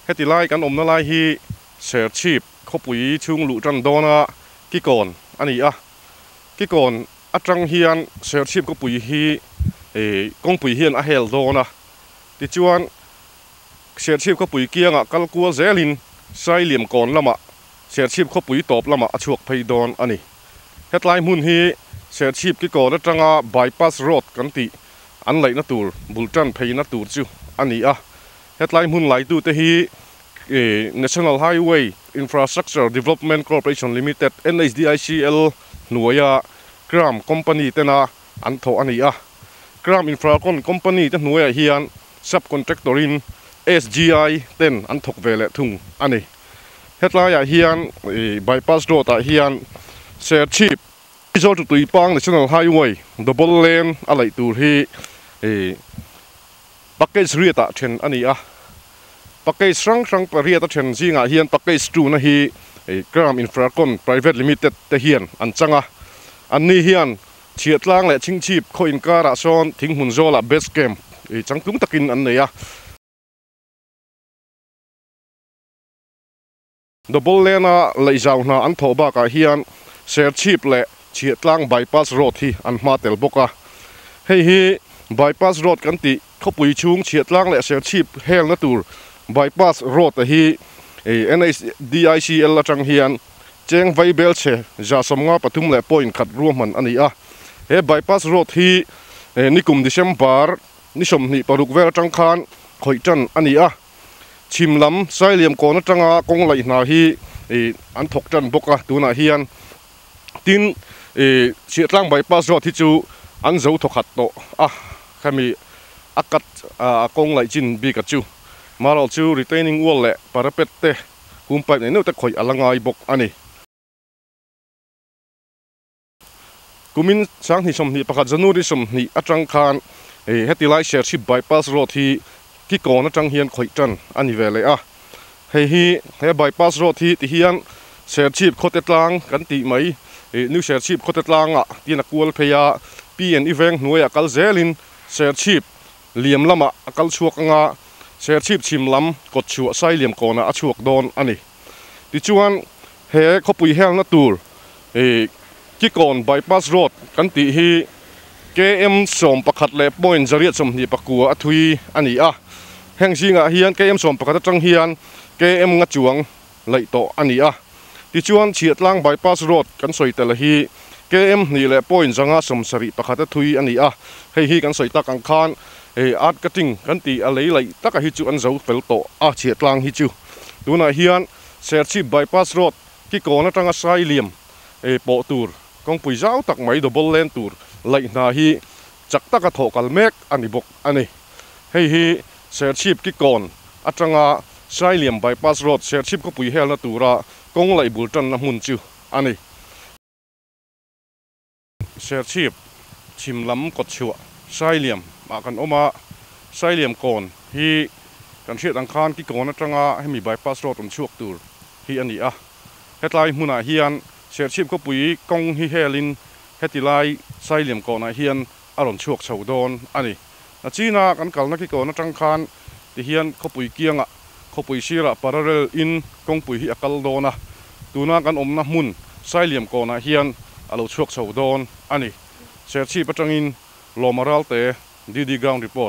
Heti lai kan awmna lai hi Serchhip khawpui chhung luh tan dawna Kikawn a ni a. Kikawn atang hian Serchhip khawpui hi kawngpui hian a hel dawn a. Tichuan Serchhip khawpui kiangah kal kual zelin Sailiam kawn lamah Serchhip khawpui tawp lamah a chhuak phei dawn a ni. Hetlai hmun hi Serchhip Kikawn atanga Bypass Road kan tih an laihna tur bul tan pheina tur chu a ni a. Hetlai hmun laitute hi National Highway Infrastructure Development Corporation Limited, NHDICL, hnuaia Kram Company tena an thawh a ni a. Kram Infracon Company te hnuaiah hian Sub-Contractor-in SGI ten an thawk ve leh thung a ni. Hetlaiah hian Bypass Road-ah hian Serchhip, Aizawl to Tuipang National Highway double lane a laih tur hi Package riatah then a ni a. Package hrang hrang pariat a then zingah hian package tuna hi Kram Infracon Private Limited te hian an chang a. Anni hian Chhiahtlang leh Chhingchhip khaw inkarah sawn thinghmun zawlah base camp changtlung takin an nei a. Double lane-a laihzau hna an thawh bakah hian Serchhip leh Chhiahtlang Bypass Road hi an hma tel bawk a. Hei hi Bypass Road kan tih khawpui chhung Chhiahtlang leh Serchhip helna tur Bypass Road-a hi NHDICL atang hian cheng vaibel chhe 53 leh point khat ruahman a ni a. He Bypass Road hi nikum December ni 26 vel atang khan khawih tan a ni a. Chhim lam Sailiam kawn atanga kawng laih hna hi an thawk tan bawk a, tunah hian tin Chhiahtlang bypass road hi chu an zo thawkhat tawh a, khami a cut a kawng laih chin bik a chu marawh chu retaining wall leh parapet te hum pipe nei neuh te khawih a la ngai bawk a ni. Kumin 2021 January 20 atang khan heti lai Serchhip Bypass Road hi Kikawn atang hian khawih tan a ni ve leh a. Hei hi he Bypass Road hi ti hian Serchhip khawte tlang kan tih mai New Serchhip khawte tlangah tin a kual phei a, PNE veng hnuaiah kal zelin Serchhip liam lamah a kal chhuak anga Serchhip chhim lam kawtchhuah Sailiam kawnah a chhuak dawn a ni. Tichuan he khawpui helna tur Kikawn Bypass Road kan tih hi KM 11 leh point 829 a thui a ni a. Heng zingah hian KM 11 atang hian KM nga chuang laih tawh a ni a. Tichuan Chhiahtlang Bypass Road kan sawi tel hi KM 2 leh point 571 a thui a ni a. Hei hi kan sawi tak ang khan earth cutting kan tih a lei laih taka hi chu an zo fel tawh a Chhiahtlang hi chu. Tunah hian Serchhip Bypass Road Kikawn atanga Sailiam pawh tur kawngpui zau tak mai double lane tur laih hna hi chak taka thawh kal mek a ni bawk a ni. Hei hi Serchhip Kikawn atanga Sailiam Bypass Road Serchhip khawpui helna tura kawng laih bul tanna hmun chu a ni. Serchhip chhim lam kawtchhuah Sailiam ah kan awm a, Sailiam kawn hi kan hriat ang khan Kikawn atanga hemi bypass road rawn chhuak tur hi a ni a. Hetlai hmunah hian Serchhip khawpui kawng hi helin heti lai Sailiam kawnah hian a rawn chhuak chho dawn a ni. Nachina kan kalna Kikawn atang khan tihian khawpui kiangah khawpui sirah parallel in kawngpui hi a kal dawn a, tuna kan awmna hmun Sailiam kawnah hian a lo chhuak chho dawn a ni. Serchhip atangin Lawma Ralte, DD Ground Report.